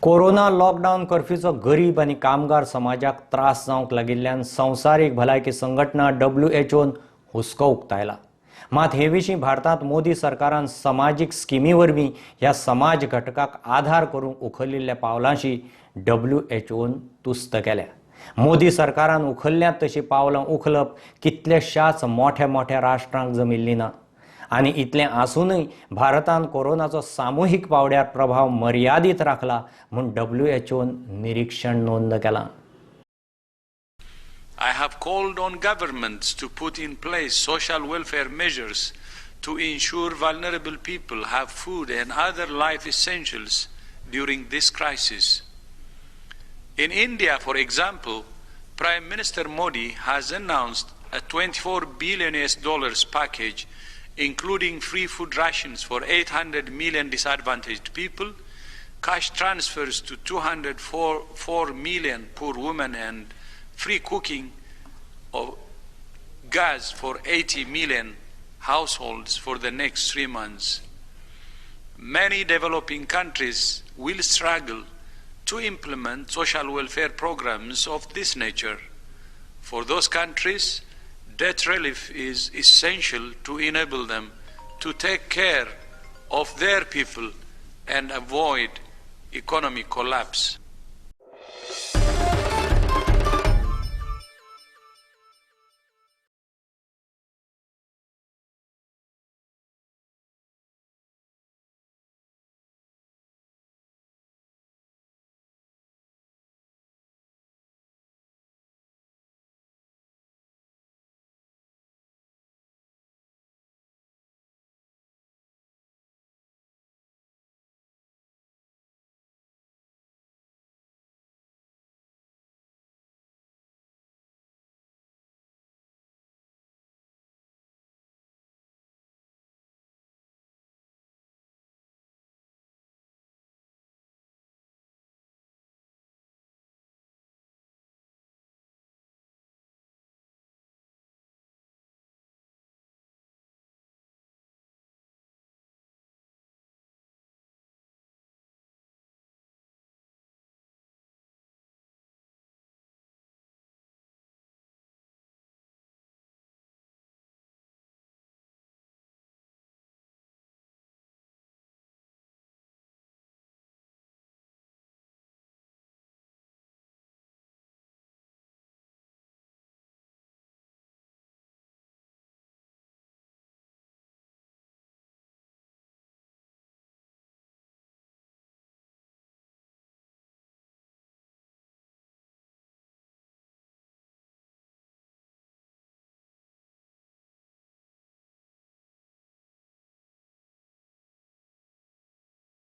Corona lockdown कर्फ्यूचो गरीब आनी कामगार समाजाक त्रास जावंक लागिल्ल्यान संवसारीक भलायकी संघटना डब्ल्यूएचओन हुस्को उक्तायला. मात हे विशीं भारतांत मोदी सरकारान समाजीक स्किमी वरवीं ह्या समाज घटकाक आधार करूंक उखलिल्ल्या पावलांशी डब्ल्यूएचओन तुस्त केल्या. मोदी सरकारान उखल्ल्यांत तशीं पावलां उखलप कितल्याशाच मोठ्या मोठ्या राष्ट्रांक जमिल्लीं ना. आनी इतलें आसूनय भारतान कोरोनाचो सामुहीक पावड्यार प्रभाव मर्यादीत राखला म्हूण डब्ल्यूएचओन निरीक्षण नोंद केलां. I have called on governments to put in place social welfare measures to ensure vulnerable people have food and other life essentials during this crisis. In India, for example, Prime Minister Modi has announced a 24 billion US dollars package, including free food rations for 800 million disadvantaged people, cash transfers to 204 million poor women, and free cooking of gas for 80 million households for the next 3 months. Many developing countries will struggle to implement social welfare programs of this nature. For those countries, debt relief is essential to enable them to take care of their people and avoid economic collapse.